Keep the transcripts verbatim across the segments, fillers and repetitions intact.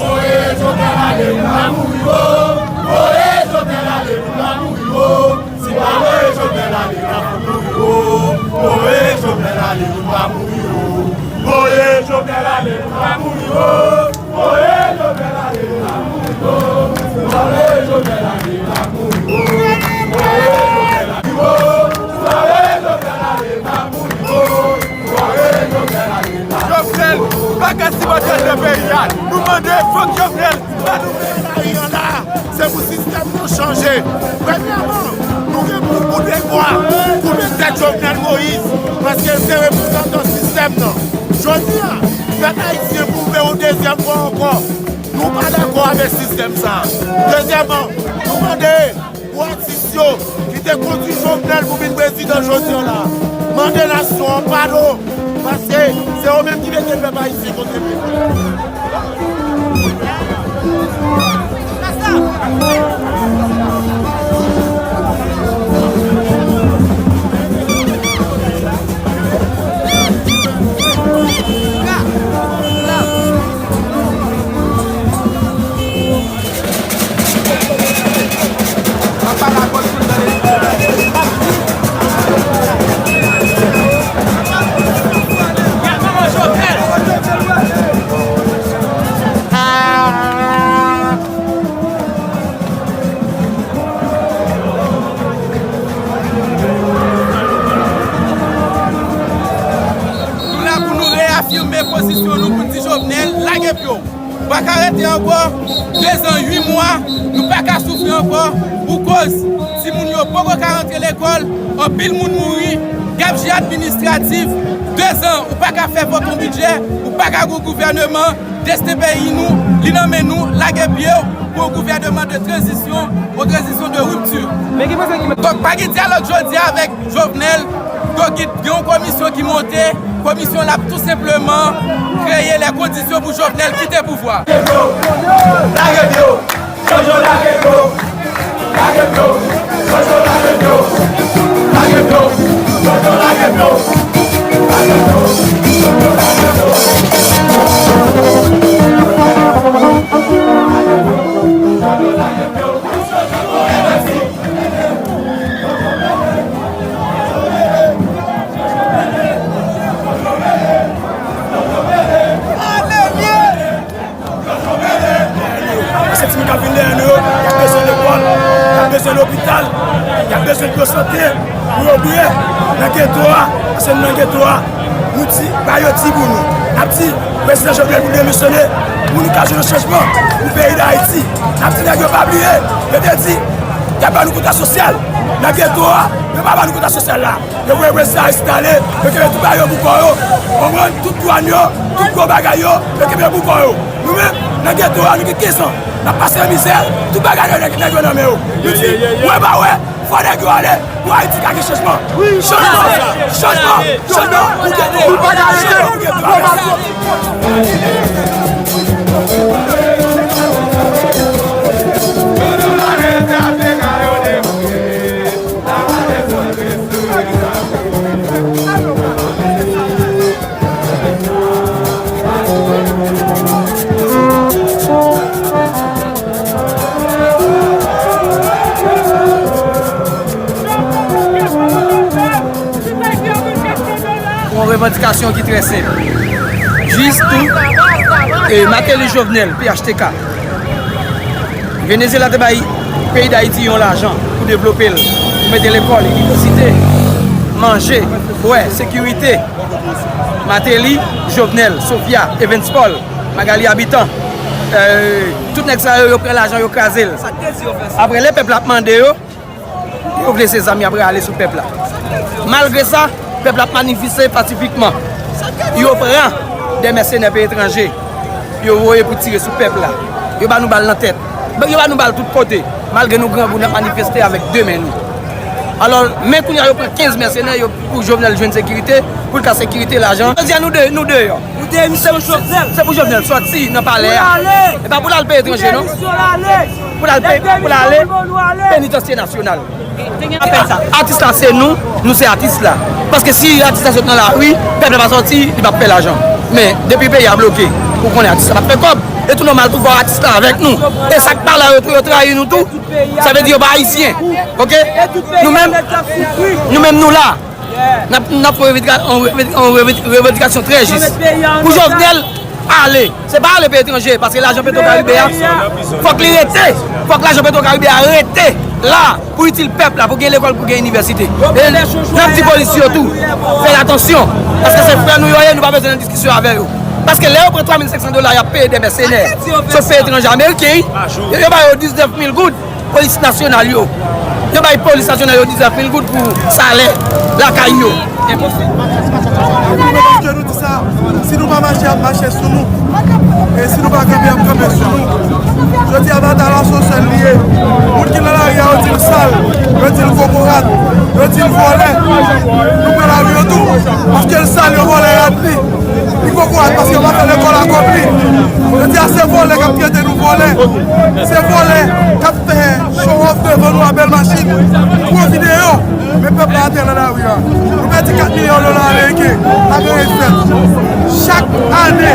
Voye Jovenel ale, nou pa mouri, o. Voye Jovenel ale, nou pa mouri, o. Si pa voye Jovenel ale, n ap mouri, o. Voye Jovenel ale, nou pa mouri, o. Voye Jovenel ale, nou pa mouri, o. Voye Jovenel ale, nou pa mouri, o. Si pa voye Jovenel ale, n ap mouri, o. Voye Jovenel ale, o. Si pa voye Jovenel ale, n ap mouri, o. Voye Jovenel ale, n ap mouri, o. Jovenel pa ka sipòte de peyi a. Nou mande fòk Jovenel ba nou peyi la, se pou sistèm nou chanje. Premyèman, nou gen pou, pou devwa koupe tèt Jovenel Moïse, paske l se reprezantan sistèm nan. Jodi a, pèp ayisyen pou vle yon dezyèm fwa ankò, nou pa dakò avèk sistèm sa a. Dezyèmman, nou mande pou atis yo ki te kondui Jovenel pou vin prezidan jodi a la, mande nasyon an padon, paske se yo menm ki mete pèp ayisyen kote l ye. Nou la pou nou reyafime pozisyon nou pou n di Jovenel, lage pye w. Ou pa ka rete ankò dezan uit mwa, nou pa ka soufri ankò pou koz timoun yo poko ka rantre lekòl, anpil moun mouri, gabji administratif, dezan ou pa ka fè vòt yon bidjè, ou pa ka gon gouvèneman, desten peyi nou, li nan men nou, lage pye w pou yon gouvèneman de tranzisyon, yon tranzisyon de ripti. Donk, pa gen dyalòg jodi a avèk Jovenel, donk gen yon komisyon ki monte, komisyon l ap tou senpleman kreye lè kondisyon pou Jovenel kite pouvwa. Lage pye w! Jojo lage pye w! Lage pye w! Jojo lage pye w! Lage pye w! Jojo lage pye w! Lage pye w! Jojo lage pye w! Jojo lage pye w! Paske timoun k ap vin dèyè nou yo, y ap bezwen lekòl, y ap bezwen lopital, y ap bezwen dlo sante pou yo byen nan geto a. Paske nou nan geto a, nou di, ba yo di pou nou. N ap di, Prezidan Jovenel pou demisyone, pou nou ka jwenn yon chanjman pou peyi Dayiti. N ap di nèg yo pa bliye, yo te di, y ap ba nou kontra sosyal nan geto a, yo pa ba nou kontra sosyal la. Yo voye prezidan Aristide ale, yo kenbe tout bagay yo pou kò yo. Konprann? Tout dwàn yo, tout gwo bagay yo, yo kenbe yo pou kò yo. Nou menm, nan geto a, nou gen kenz an, n ap pase mizè, tout bagay yo nèg, nèg yo nan men yo. Nou di, wè pa wè, fò nèg yo ale, pou Ayiti ka gen chanjman. Chanjman, chanjman, chanjman pou geto a. Chanjman pou geto a. Mèsi. Yon revandikasyon ki trè senp. Jis tou, e, Martelly Jovenel, P H T K. Venezyela te bay peyi Dayiti yon lajan pou devlope l, pou mete lekòl, inivèsite, manje, bwè, sekirite. Martelly, Jovenel, Sofia, Evens Paul, Magali Habitant, euh, tout nèg sa yo, yo pran lajan, yo kraze l. Apre, lè pèp la ap mande yo, yo vle se zam y ap rale sou pèp la. Malgre sa, pèp la ap manifeste pasifikman. Yo pran de mèsenè peyi etranje. Yo voye pou tire sou pèp la. Yo ba nou bal nan tèt. Yo ba nou bal tout kote. Malgre nou grangou, n ap manifeste avèk de men nou. Alò, men kounye a yo pran kenz mèsenè yo pou Jovenel jwenn sekirite, pou l ka sekirite lajan. Jodi a nou de, nou deyò. Pou demisyon Jovenel. Se pou Jovenel sòti nan palè a. Pou l ale. E pa pou l al peye etranje, non. Pou demisyon l ale. Pou l al peye, pou l ale penitansye nasyonal. Atis la se nou, nou se atis la. Paske si atis la sot nan lari, pèp la pa sòti, li p ap fè lajan. Men, depi peyi a bloke, ou konnen atis la p ap fè kòb. E tou nòmal tou fò atis la avèk nou. E sa k pa la yo tou, yo trayi nou tou. Sa vle di yo pa ayisyen. Oke? Nou menm, nou menm nou la. N ap, n ap fè yon revendika-, yon reven-, yon reven-, revandikasyon trè jis. Pou Jovenel ale. Se pa ale peyi etranje, paske lajan Petro Caribe a, fòk li rete. Fòk lajan Petro Caribe a rete la pou itil pèp la, pou gen lekòl, pou gen inivèsite. E n ap di polis yo tou, fè atansyon, paske se frè nou yo ye, nou pa bezwen nan diskisyon avè yo. Paske lè yo pran twa mil senk san dola, y ap peye de mèsenè. Sot peyi etranje, ameriken, wi. Yo, yo ba yo diznèf mil goud. Polis nasyonal yo. Yo bay polis nasyonal yo diznèf mil goud pou salè lakay yo. Enposib. Paske nou di sa, si nou pa mache, y ap mache sou nou. E si nou pa kanpe, y ap kanpe sou nou. Jodi a, batay la se yon sèl li ye. Moun ki nan lari a, yo di l sal, yo di l kokorat, yo di l vòlè. Nou pran lari yo tou. Paske l sal, yo vòlè, y ap li. Li kokorat paske yo pa fè lekòl akonpli. Yo di a se vòlè k ap trete nou vòlè. Se vòlè k ap fè show off devan nou a bèl machin, gwo videyo. Men pèp la atè nan lari a. Nou pèdi kat milyon dola ameriken, pa gen anyen k fèt. Chak ane,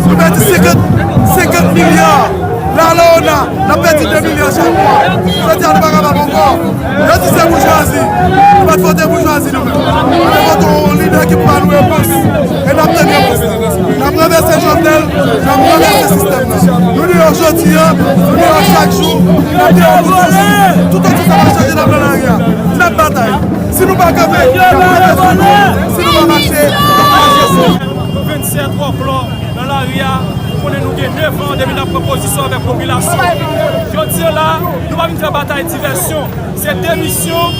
nou pèdi senkant, senkant milyon. La, la, la, n ap pèdi de milyon chak mwa. Jodi a, nou pa kapab ankò. Yo di se boujwazi. Nou pa t vote boujwazi, nou menm. Nou te vote yon lidè ki pou ba nou repons. E n ap tann repons la. N ap ranvèse Jovenel, n ap ranvèse sistèm nan. Nou deyò jodi a, nou deyò chak jou, n ap deyò pou toujou. Toutotan sa pa chanje, n ap nan lari a. N ap batay. Si nou pa kanpe, n ap kanpe sou nou. Si nou pa mache, n ap mache sou nou. Vennsèt wòklò nan lari a, ou konnen nou gen nèf an depi n ap pran pozisyon avèk popilasyon. Jodi a la, nou pa vin fè batay divèsyon. Se demisyon,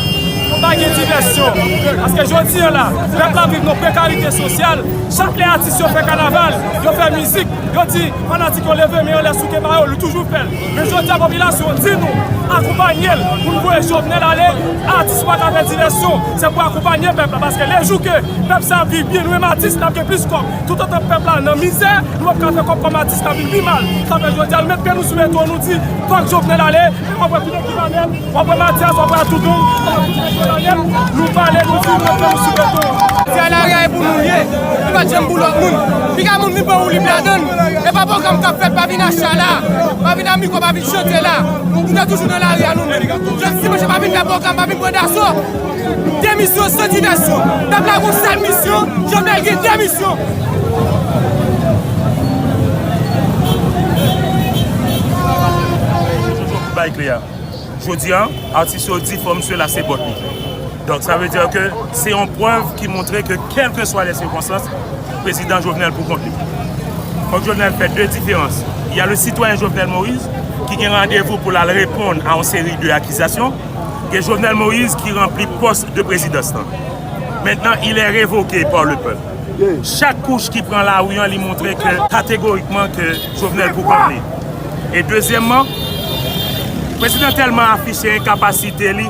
pa gen divèsyon. Paske jodi a la, pèp la viv nan prekarite sosyal. Chak lè atis yo fè kanaval, yo fè mizik, yo di fanatik yo leve men anlè souke ba yo, li toujou fè l. Men jodi a, popilasyon di nou akonpanye l pou n voye Jovenel ale, atis pa ka fè divèsyon, se pou akonpanye pèp la, paske lejou ke pèp sa ap viv byen, nou menm atis n ap gen plis kòb. Toutotan pèp la nan mizè, nou p ap ka fè kòb kòm atis, n ap viv pi mal. Sa fè jodi a, nou met pye nou sou beton, nou di fòk Jovenel ale, men w ap wè tout ekip anèt, w ap wè Mathias, w ap wè Atoudong, w ap wè tout ekip anèt, nou pale, nou di nou met pye nou sou beton. Se a lari a e pou nou ye, nou pa t janm pou lòt moun. Piga moun vin pran woulib ladan l. E pa pwogram k ap fèt, pa vin acha la, pa vin a mikwo, pa vin chante la. Nou te toujou nan lari a nou menm. Jodi dimanch pa vin fè pwogram, pa vin pran daso. Demisyon san divèsyon. Pèp la gon sèl misyon, Jovenel gen de misyon. Bay klè a. Jodi a, atis yo di fò misye lase bòt li. Donk, sa vle di ke se yon prèv ki montre ke, kèlkeswa lè sikonstans, prezidan Jovenel pou kont li. Fòk Jovenel fè de diferans. Il y a le citoyen Jovenel Moïse ki gen randevou pou l al reponn a yon seri de akizasyon. Gen Jovenel Moïse ki ranpli pòs de prezidans lan. Mentnan, il est révoqué par le peuple. Chak kouch ki pran lari an, li montre ke kategorikman ke Jovenel pou kont li. E dezyèmman, prezidan tèlman afiche enkapasite li,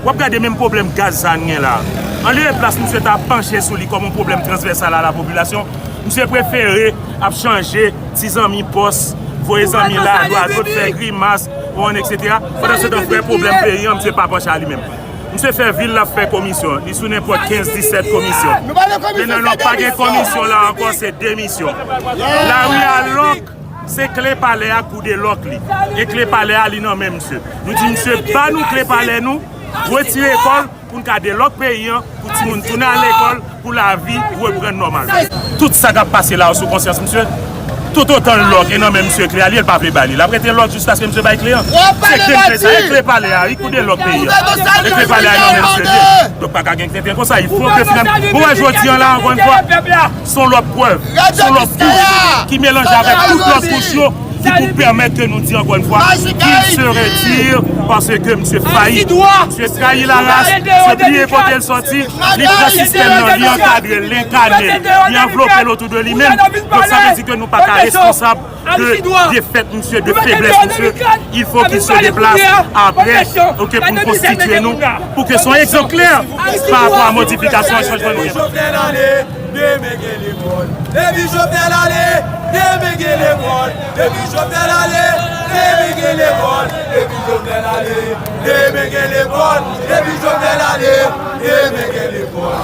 w ap gade menm pwoblèm gaz sa n gen la. Anlye plas misye ta panche sou li kòm yon pwoblèm transvèsal a la popilasyon, misye prefere ap chanje ti zanmi pòs, voye zanmi la, dwadwòt, fè grimas, on, etsetera. Pandan se tan, vrè pwoblèm peyi an, misye pa panche a li menm. Misye fè vil l ap fè komisyon. Li sou nenpòt kenz, disèt komisyon. Men nan, non, pa gen komisyon la ankò, se demisyon. Lari a long, se kle palè a k pou delòk li. E kle palè a, li nan men misye. Nou di misye, ba nou kle palè nou, retire kò l pou n ka delòk peyi an, pou timoun tounen al lekòl, pou lavi reprann nòmal. Tout sa k ap pase la yo sou konsyans misye. Toutotan l lòk e nan men misye kle a, li, l pa vle ba li. L ap rete lòk jiskaske misye bay kle an. Se kle misye sa, e kle palè a, wi, k pou delòk peyi an. E kle palè a nan men misye l ye. Donk pa ka gen tenten konsa, il faut que finalement, bon, wè jodi an la, ankò yon fwa, se yon lòt prèv, se yon lòt kouch ki melanje avèk tout lòt kouch yo, ki pou pèmèt ke nou di ankò yon fwa, qu'il se retire, paske misye fayi. Misye trayi laras, misye bliye kote l sòti, li pran sistèm nan, li ankadre l, li enkane l, li anvlope l otou de li menm. Donk sa vle di ke nou pa ka responsab de defèt, misye, de feblès, misye. Il faut qu'il se déplace après, ok, pou n konstitye nou, pou ke se yon egzanp klè pa rapò a modifikasyon e chanjman nou gen. Jovenel ale, demen gen lekòl. Depi Jovenel ale, demen gen lekòl. Depi Jovenel ale, demen gen lekòl. Depi Jovenel ale, demen gen lekòl. Depi Jovenel ale, demen gen lekòl.